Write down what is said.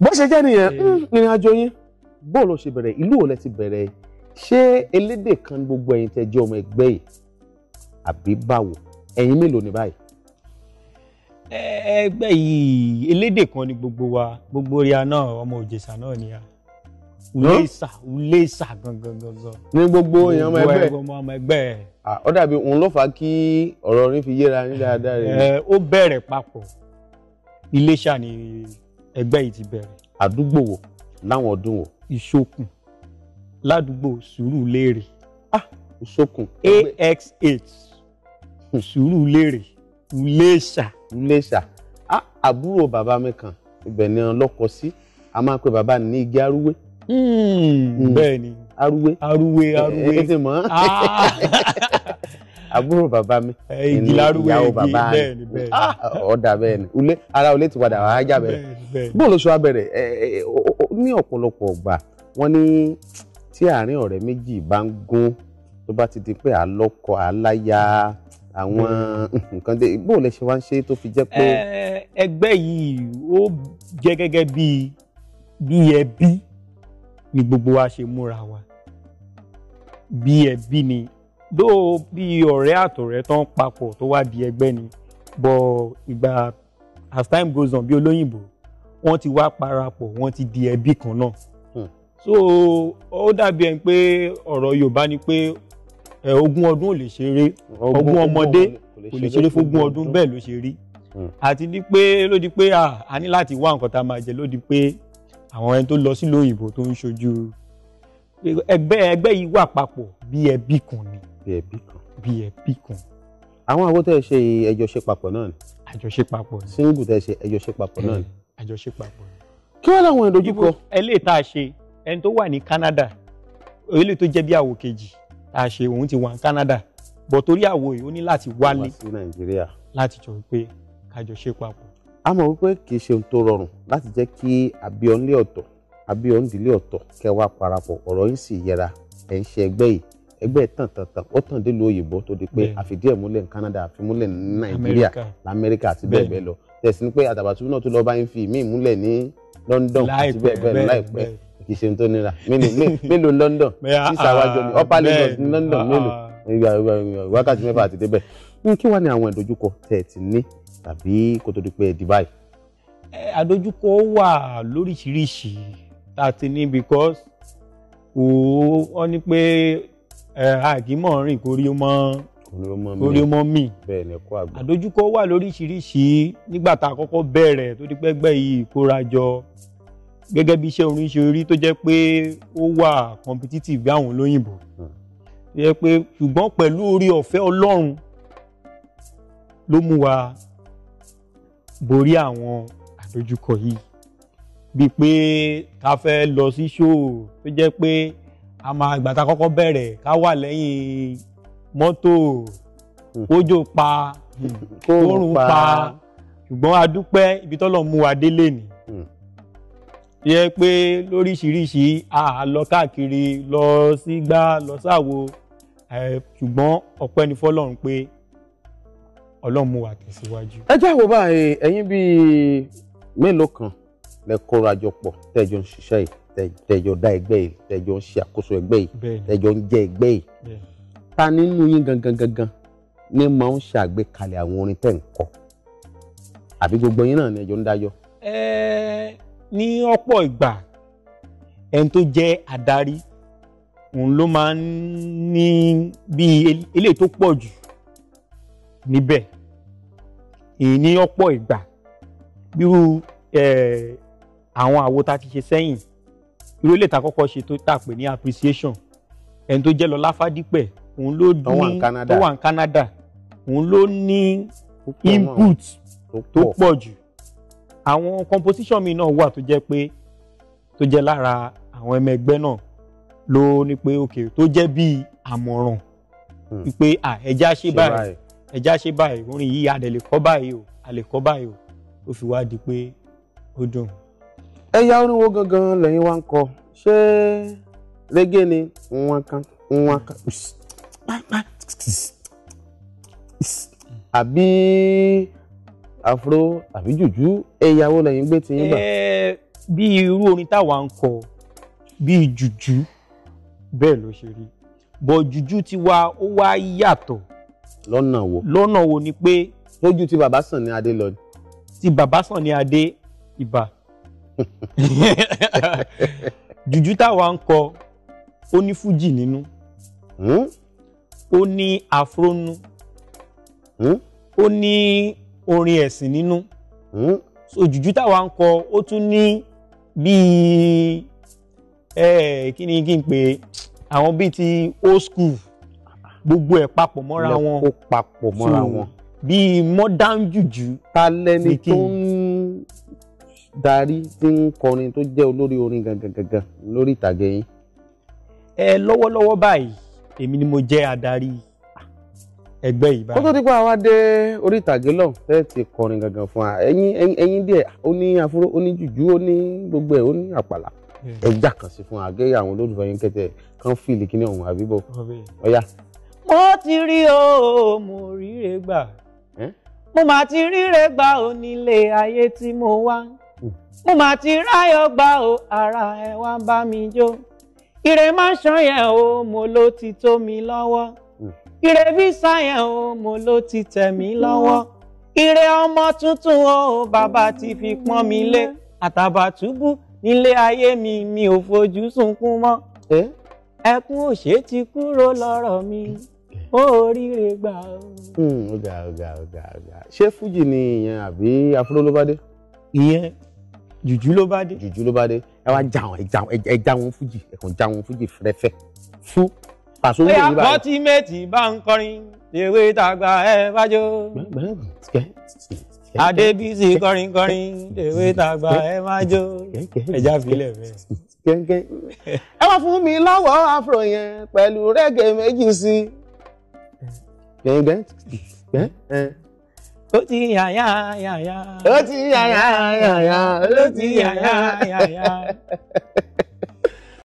Bó ṣe jẹ́ nìyẹn. Ìrìn àjò yín, bó ló ṣe bẹ̀rẹ̀? Ìlú wo lẹ ti bẹ̀rẹ̀? Ṣé elédè kan gbogbo ẹ̀yin tẹ́ jẹ́ ọmọ ẹgbẹ́ yìí, àbí báwo? Ẹ̀yin mélòó ni báyìí? Ẹgbẹ́ yìí, elédè kan ni gbogbo wa. Gbogbo ria náà, ọmọ Ìjẹ̀ṣà náà ni a. Iléṣà, Iléṣà gangan gangan. Ní gbogbo èèyàn ọmọ ẹgbẹ́? Gbogbo ọmọ ẹgbẹ́. Ó dàbí òun ló fà á kí ọ̀rọ̀ orin fi yéra ní dáadáa rẹ̀. Ó bẹ̀rẹ̀ papọ̀. Iléṣà ni ẹgbẹ́ yìí ti bẹ̀rẹ̀. Àdúgbò wo, láwọn ọdún wo? Ìṣokùn, ládùúgbò Sùúrùlérè. Ìṣokùn. AX8, Sùúrùlérè, Iléṣà. Iléṣà. Àbúrò bàbá mi kan, ibẹ̀ ni wọ́n lọ́kọ sí. A máa ń pe bàbá ní igi arúwé. Bẹ́ẹ̀ ni. Arúwé. Arúwé, arúwé. Ẹ ti mọ̀. Àbúrò bàbá mi. Igi lárúwé. Ìyàwó igi bàbá. Bẹ́ẹ̀ ni, bẹ́ẹ̀ ni. Ọ̀dà bẹ́ẹ̀ ni. Ulé ara olé ti padà wàá jà bẹ́ẹ̀. Bẹ́ẹ̀. Bó ló ṣe wá bẹ̀rẹ̀? Ní ọ̀pọ̀lọpọ̀ ọgbà, wọ́n ní tí àárín ọ̀rẹ́ méjì bá ń gún, tó bá ti di pé àlọ́kọ àláya, àwọn nǹkan dé, bó lẹ ṣe wá ń ṣe tó fi jẹ́ pé? Ẹgbẹ́ yìí, ó jẹ́ gẹ́gẹ́ bí ẹbí ni gbogbo wa ṣe múra wa. Bí ẹbí ni dó, bí ọ̀rẹ́ àtọ̀rẹ́ tó ń papọ̀ tó wá di ẹgbẹ́ ni. But ìgbà, as time goes on, bí olóyìnbó, wọ́n ti wá parapọ̀, wọ́n ti di ẹbí kan náà. So ó dàbí ẹni pé ọ̀rọ̀ Yorùbá ni pé ogún ọdún ò lè ṣeré, ogún ọmọdé kò lè ṣeré fógún ọdún. Bẹ́ẹ̀ ló ṣe rí. Àti ní pé ló di pé a ní láti wá nǹkan tá a máa jẹ, ló di pé àwọn ẹni tó lọ sílùú òyìnbó tó ń ṣojú ẹgbẹ́, ẹgbẹ́ yìí wà papọ̀ bí ẹbí kan ni. Bí ẹbí kan. Bí ẹbí kan. Àwọn àwo tẹ́ ẹ ṣe, ẹjọ́ ṣe papọ̀ náà ni? Àjọṣe papọ̀ ni. Single tẹ́ ẹ ṣe, ẹjọ́ ṣe papọ̀ náà ni? Àjọṣe papọ̀ ni. Kí wọ́n láwọn ìdojúkọ? Eléyìí tá a ṣe, ẹni tó wà ní Canada, eléyìí tó jẹ́ bí àwo kejì tá a ṣe, òun ti wà ní Canada, but torí àwo yìí, ó ní láti wálé wá sí Nàìjíríà láti jọ pé kájọ ṣe papọ̀. A mọ̀ wípé kì í ṣe ohun tó rọrùn láti jẹ́ kí abíọ́nlé ọ̀tọ̀, abíọ́ndílé ọ̀tọ̀, kẹ́ wá parapọ̀, ọ̀rọ̀ yín sì yẹra. Ẹ̀ ń ṣe ẹgbẹ́ yìí, ẹgbẹ́ tàn tàn tàn, ó tàn délùú òyìnbó, tó di pé àfìdí ẹ̀ múlẹ̀ ní Canada, àfi múlẹ̀ ní Nàìjíríà, Amẹ́ríkà. Lamẹ́ríkà àti bẹ́ẹ̀ bẹ́ẹ̀ lọ. Tẹ̀sí ni pé Àtàbàtúbú náà tó lọ́ọ́ bá yín fi ìmíì múlẹ̀ ní London àti bẹ́ẹ̀ bẹ́ẹ̀ lọ láìpẹ́. Kì í ṣe ohun tó nira. Mélòó London tí sàwájọ ní Upper Lagos ní London? Mélòó wákàtí 6 àti débẹ̀? Kí wàá ní àwọn ìdojúkọ tẹ̀ ẹ̀ ti ní tàbí kó tó di pé ẹ di báyìí? Àdojúkọ wà lóríṣiríṣi tá a ti ní, because kò wọ́n ní pé àgímọ̀ rìn kórí ó mọ́ kórí ó mọ́ mì. Bẹ́ẹ̀ ni, ẹ̀kọ́ àgbà. Àdojúkọ wà lóríṣiríṣi nígbà tá a kọ́kọ́ bẹ̀rẹ̀, tó di pé ẹgbẹ́ yìí kóra jọ, gẹ́gẹ́ bí iṣẹ́ orin ṣe rí, tó jẹ́ pé ó wà competitive bí àwọn olóyìnbó tó jẹ́ pé, ṣùgbọ́n pẹ̀lú orí ọ̀fẹ́ Ọlọ́run ló mú wa borí àwọn àdojúkọ yìí, bíi pé ká fẹ́ lọ sí show, tó jẹ́ pé a máa ìgbà tá a kọ́kọ́ bẹ̀rẹ̀, ká wà lẹ́yìn mọ́tò, kójò pa, kórùn pa. Ṣùgbọ́n a dúpẹ́, ibi tọ́lọ́run mú wa délé ni yẹ pé lóríṣiríṣi a lọ káàkiri, lọ sí gbá, lọ sáwo, ṣùgbọ́n ọpẹ́ ni fọ́lọ́run pé Ọlọ́run mú wa tẹ̀síwájú. Ẹ jẹ́ àwọ̀ báyìí, ẹ̀yin bíi mélòó kan lẹ kóra jọ pọ̀ tẹ́jọ ń ṣiṣẹ́ yìí, tẹ́jọ dá ẹgbẹ́ yìí, tẹ́jọ ń ṣe àkóso ẹgbẹ́ yìí, tẹ́jọ ń jẹ́ ẹgbẹ́ yìí? Ta nínú yín gangan gangan ní máa ń ṣe àgbékalẹ̀ àwọn orin tẹ́ ń kọ, àbí gbogbo yín náà ni ẹjọ́ ń dájọ́? Ní ọ̀pọ̀ ìgbà, ẹni tó jẹ́ adarí, òun ló máa ń ní bí eléyìí tó pọ̀ jù níbẹ̀. Èyí ní ọ̀pọ̀ ìgbà, bírú àwọn àwo tá a ti ṣe sẹ́yìn, irú eléyìí tá a kọ́kọ́ ṣe tó tà pé ní appreciation, ẹni tó jẹ́ Lọlá Fádípẹ̀, òun ló ní, tó wà ní Canada, òun ló ní input tó pọ̀ jù. Àwọn composition mi náà wà tó jẹ́ pé tó jẹ́ lára àwọn ẹmọ ẹgbẹ́ náà ló ní pé ok, tó jẹ́ bíi àmọ̀ràn wípé ẹja ṣe báyìí, ẹja ṣe báyìí, orin yìí a dẹ̀ lè kọ́ báyìí o, a lè kọ́ báyìí o, ó fi wá di pé ó dùn. Ẹ̀yà orin wo gangan lẹ́yìn wá ń kọ? Ṣé reggae ni wọ́n kan wọ́n kan, àbí afro, àbí jùjú? Ẹ̀yà wo lẹ́yìn gbé tí yín gbà? Bí irú orin táwa ń kọ bí jùjú bẹ́ẹ̀ ló ṣe rí, bọ̀ jùjú tiwa ó wá yàtọ̀. Lọ́nà wo? Lọ́nà wo ni pé tójú ti bàbá Sunny Adé lọ ni. Ti bàbá Sunny Adé ìbà. Jùjú táwa ń kọ ó ní fújì nínú, ó ní afro nínú, ó ní orin ẹ̀sìn nínú. So jùjú táwa ń kọ ó tún ní bíi kí ni kí n pè àwọn bíi ti old school, gbogbo ẹ̀ papọ̀ mọ́ra wọn. Ó papọ̀ mọ́ra wọn. Bíi modern jùjú. Ta lẹni tó ń darí tí ń kọrin tó jẹ́ olórí orin gangan gangan lórí ìtàgé yín? Ẹ lọ́wọ́lọ́wọ́ báyìí èmi ni mo jẹ́ adarí ẹgbẹ́ yìí báyìí. Kó tó di pé àwa dé orí ìtàgé lọ tẹ́ ti kọrin gangan fún wa, ẹ̀yin díẹ̀, ó ní afúró, ó ní jùjú, ó ní gbogbo ẹ̀, ó ní àpàlà, ẹja kan sí fún wa gẹ́gẹ́ àwọn olólùfẹ́ yín kẹ́tẹ́ kan fìlì kíní ọ̀hún àbíbọ̀ ọ̀yá. Mo ti rí o, mo ríre gbà, mo mà ti ríre gbà o nílé ayé tí mo wá, mo mà ti ráyọ̀ gbà o, ara ẹ wá ń bá mi jó, ire má ṣàn yẹn o, mo ló ti tó mi lọ́wọ́, ire visa yẹn o, mo ló ti tẹ̀ mí lọ́wọ́, ire ọmọ tuntun o, bàbá ti fi pọ́n mi lé, Àtàbàtúbú nílé ayé mi, mi ò fojú sunkún mọ́, ẹkún òṣè ti kúrò lọ́rọ̀ mi, ó ríre gbà o. Ọ̀gá ọ̀gá ọ̀gá ọ̀gá, ṣé fújì ni ìyẹn àbí afúró ló bá dé? Ìyẹn jùjú ló bá dé. Jùjú ló bá dé. Ẹ wá já wọn, ẹ já wọn fújì, ẹ kàn já wọn fújì fẹ́rẹ́fẹ́ fú pàṣẹ owó yìí báyìí. Bọ́tímẹ́tì bá ń kọrin, ewé tàgbà ẹ bá jó. Adébísí kọrin kọrin, ewé tàgbà ẹ má jó. Ẹja filẹ̀ bẹ́ẹ̀. Ẹ wá fún mi lọ́wọ́ afro yẹn pẹ̀lú rẹ́gẹ̀ méjì sí i. Ó ti yàyà yàyà. Ó ti yàyà yàyà. Ó ti yàyà yàyà.